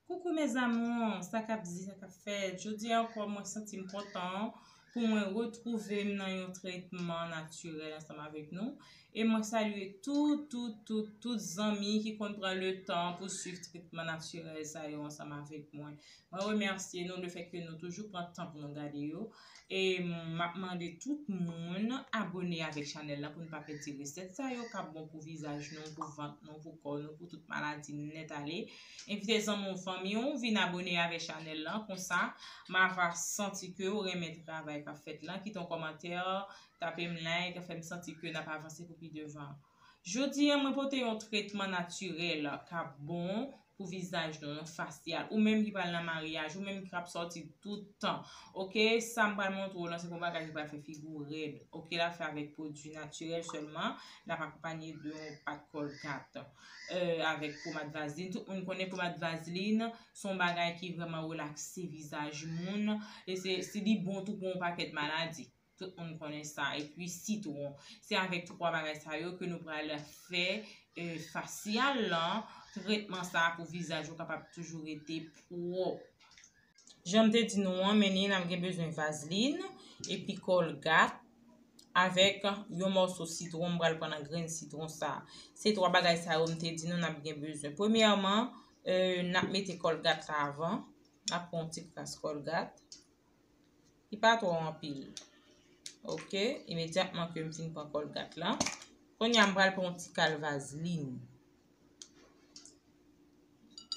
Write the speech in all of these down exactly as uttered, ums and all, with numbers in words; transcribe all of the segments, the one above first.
Coucou mes amours, sa k ap di, sa k ap fèt? Jodi a ankò, mwen santi m kontan pou mwen retwouve m nan yon tretman natirèl ansanm avèk nou. E mwen salye tout, tout, tout, tout zanmi ki konn pran le tan pou swiv tretman natirèl sa yo ansanm avèk mwen. Mwen remèsye nou lefètke nou toujou pran tan pou nou gade yo. E m ap mande tout moun abone avèk chanèl la pou n pa pèdi resèt sa yo k ap bon pou vizaj nou, pou vant nou, pou kò nou, pou tout maladi nèt ale. Envite zanmi w, fanmi w vin abone avèk chanèl la. Konsa, m a va santi ke w renmen travay k ap fèt la. Kite yon kòmantè, tape m like, fè m santi ke n ap avanse pou pi devan. Jodi a, mwen pote yon tretman natirèl k ap bon pou vizaj nou, yon fasyal. Ou menm ki pral nan maryaj, ou menm ki ap sòti tout tan. Oke, sa m pral montre w lan, se pa yon bagay ki pral fè figi w rèd. Oke, l ap fè avèk pwodui natirèl sèlman. L ap akonpanye de yon pat Colgate, euh, avèk pomad vazlin. Tout moun konnen pomad vazlin, se yon bagay ki vrèman relakse vizaj moun. E se, se li bon tou pou yon pakèt maladi. Tout moun konnen sa. Epi sitwon. Se avèk twa bagay sa yo ke nou pral fè, e, fasyal lan, tretman sa pou vizaj ou kapab toujou rete pwòp. Jan m te di nou an, men ni n ap gen bezwen vazlin, epi Colgate, avèk yon mòso sitwon, m pral pran nan grenn sitwon sa. Se twa bagay sa yo m te di nou n ap gen bezwen. Premyèman, e, n ap mete Colgate la avan. N ap pran yon ti kras Colgate. Li pa twò anpil. Oke, imedyatman ke m fin pran Colgate la. Kounye a, m pral pran yon ti kal vazlin.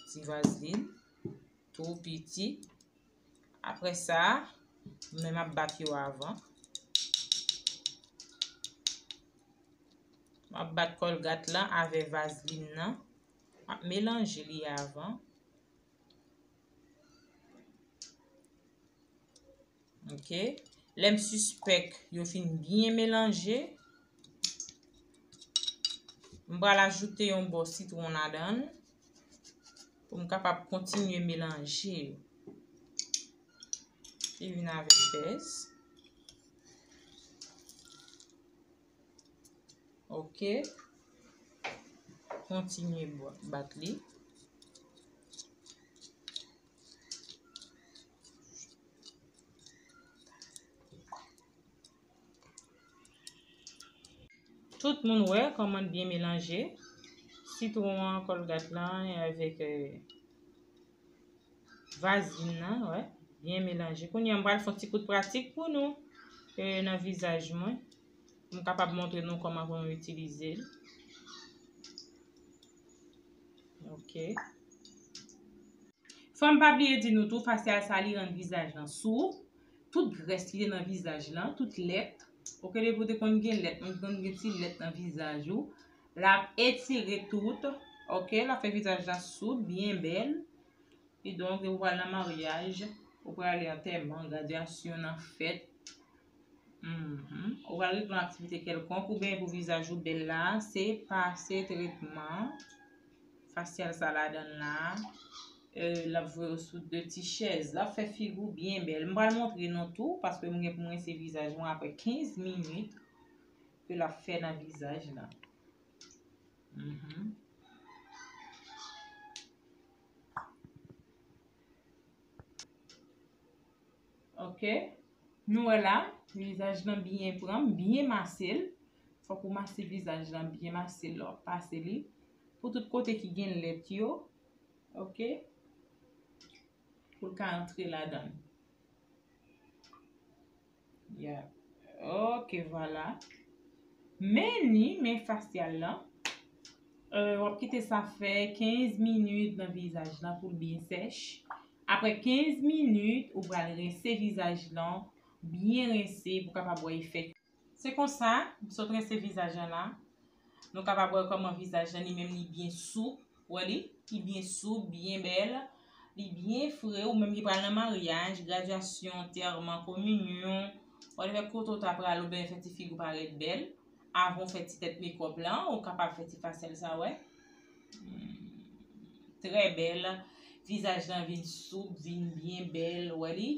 Ti vazlin, tou piti. Apre sa, men m ap bat yo avan. M ap bat Colgate la avè vazlin nan. M ap melanje li avan. Oke. Lè m sispèk yo fin byen melanje, m pral ajoute yon bò sitwon ladan l pou m kapab kontinye melanje yo. Li vin avèk bèz. Oke. Kontinye bwa-, bat li. Tout moun wè kòman l byen melanje. Sitwon an, Colgate lan, avèk, euh, vazlin nan, wè, byen melanje. Kounye a, m pral fè yon ti kout pratik pou nou, e, nan vizaj mwen. Pou m kapab montre nou kòman pou nou itilize l. Oke. Fò m pa bliye di nou tou, fasyal sa, li rann vizaj lan soup. Tout grès ki te nan vizaj lan, tout lèt. Oke, depi w te konn gen lèt, ou konn gen ti lèt nan vizaj ou, l ap etire tout. Oke, l ap fè vizaj la soup, byen bèl. Kidonk, ou pral nan maryaj, ou prale antèman, gradyasyon nan fèt, mhm, ou pral regle yon aktivite kèlkonk, oubyen pou vizaj ou bèl la, se pase tretman fasyal sa ladan l la. E, l ap voye w sou de ti chèz. L ap fè figi w byen bèl. M pral montre nou tou, paske m gen pou m rense vizaj mwen apre kenz minit ke l ap fè nan vizaj la. Mhm. Oke. Nou wè la, vizaj lan byen pran, byen mase l. Fòk ou mase vizaj lan, byen mase l lè w ap pase li. Pou tout kote ki gen lèt yo, oke? Pou l ka antre ladan l. Yeah. Oke, vwala. Men ni, men fasyal lan. Euh, w ap kite sa fè kenz minit nan vizaj lan pou l byen sèch. Apre kenz minit, ou pral rense vizaj lan, byen rense pou kapab wè efè. Se konsa, m sot rense vizaj lan la. Nou kapab wè kòman vizaj lan li menm li byen soup. Wè li, li byen soup, byen bèl, li byen fre, ou menm ki pral nan maryaj, gradyasyon, antèman, kominyon, whatever kote w ta pral oubyen fè ti figi w parèt bèl, avan w fè ti tèt mekòp lan, ou kapab fè ti fasyal sa, wè. Hmm, trè bèl, vizaj lan vin soup, vin byen bèl, wè li,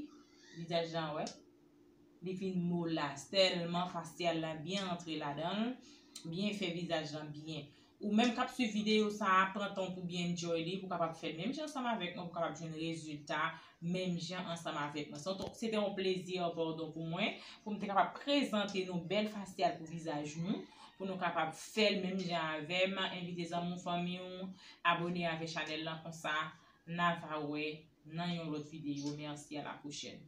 vizaj lan, wè. Li vin molas, tèlman fasyal la byen antre ladan l, byen fè vizaj lan byen. ou menm k ap swiv videyo sa a, pran tan pou byen enjoy li, pou kapab fè l menm jan ansanm avèk mwen, pou kapab jwenn rezilta menm jan ansanm avèk mwen. Se te yon plezi, pardon, pou mwen, pou m te kapab prezante nou bèl fasyal pou vizaj nou, pou nou kapab fè l menm jan avè m. Envite zanmi w, fanmi w, abone avèk chanèl lan, konsa n a va wè nan yon lòt videyo. Mèsi, a la pwochèn.